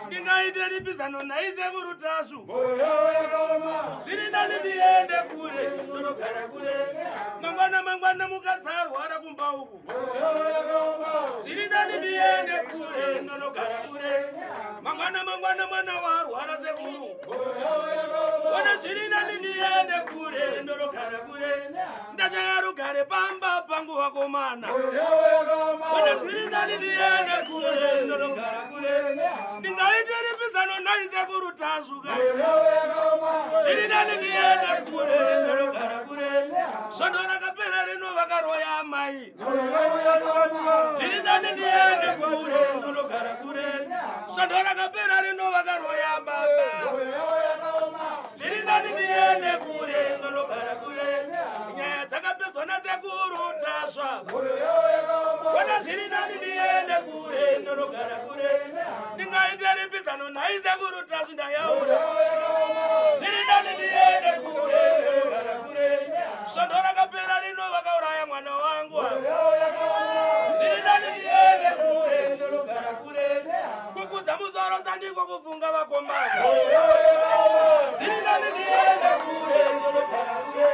Ndingaite ripi zano nhai sekuru Tasvu? Zviri nani ndiende kure ndonogara kure. Mangwana mangwana mukadzi arwara kumba uku. Zviri nani ndiende kure ndonogara kure. Mangwana mangwana mwana warwara sekuru. Ona zviri nani ndiende kure ndonogara kure. Ndashaya rugare pamba pangu vakomana. Ona zviri nani ndiende kure ndonogara kure. Ndingaite ripi zano nhai sekuru Tasvu ka? Zviri nani ndiende kure ndonogara kure. Svondo rakapera rino vakaroya amai. Zviri nani ndiende kure ndonogara kure. Svondo rakapera rino vakaroya baba. Zviri nani ndiende kure ndonogara kure. Nyaya dzakapedzwa nasekuru Tasva. Ona zviri nani ndiende kure ndonogara kure. Ndingaite ripi zano nhai sekuru Tasva ndayaura. Zviri nani ndiende kure ndonogara kure. Svondo rakapera rino vakauraya mwana wangu. Zviri nani ndiende kure ndonogara kure. Kukudza musoro sandiko kufunga vakomana. Zviri nani ndiende kure ndonogara kure.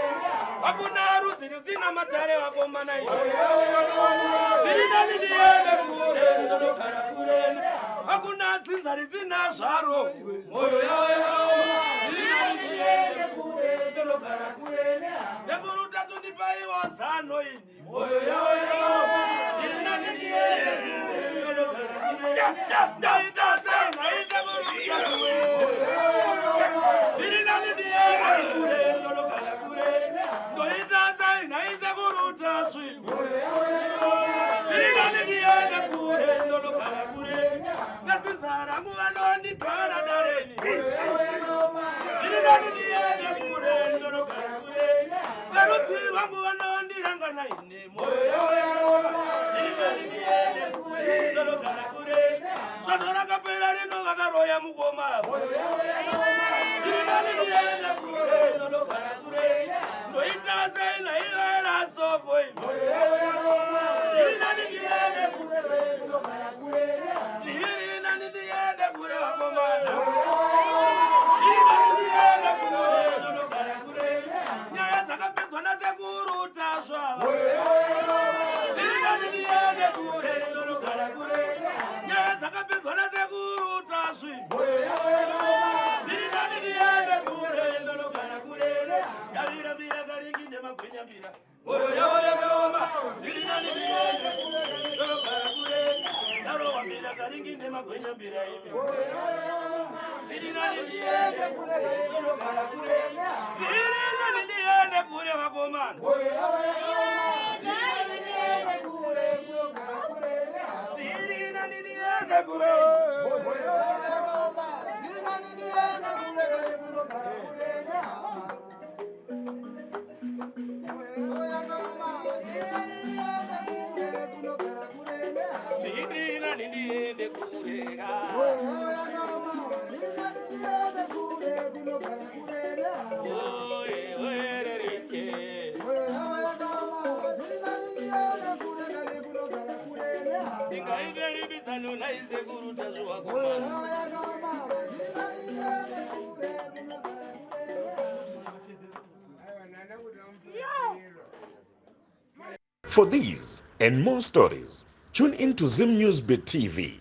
Hakuna rudzi rusina matare vakomana iyo. Zviri nani ndiende kure ndonogara kure. Hakuna dzinza risina zvaro. Moyo yavo yakaoma. Zviri nani ndiende kure ndonogara kure. Sekuru Tasvu zano ini. Moyo yavo yakaoma. Zviri nani ndiende kure ndonogara kure. Ndaita sei nhai sekuru Tasvu. Zviri nani ndiende kure ndonogara kure. Ndoita sei nhai sekuru Tasvu. Zviri nani ndiende kure ndonogara kure. Vedzinza rangu vanondigara dareni. Zviri nani ndiende kure ndonogara kure. Verudzi rwangu vanondirangana ini. Zviri nani ndiende kure ndonogara kure. Svondo rakapera rino vakaroya mukoma. Zviri nani ndiende kure ndonogara kure. Ndoita sei nhaivera soko imi. Zviri nani ndiende kure. Zviri nani ndiende kure vakomana. Zviri nani ndiende kure ndonogara kure. Nyaya dzakapedzwa nasekuru Tasva. Zviri nani ndiende kure ndonogara kure. Nyaya dzakapedzwa nasekuru Tasvi. Zviri nani ndiende kure ndonogara kure. Yavira mbira karingi nemagwenya mbira. Moyo yavo yakaoma. Zviri nani ndiende kure ndonogara kure. Yarowa mbira karingi nemagwenya mbira imi. Zviri nani ndiende kure ndonogara kure. Zviri nani ndiende kure vakomana. Zviri nani. nani ndiende kure. Zviri nani ndiende kure ka. Oye, oye, re, re, ye. Ndingaite ribisano naisekuru Tasvu wakomana. For these and more stories, tune in to Zim News Bit TV.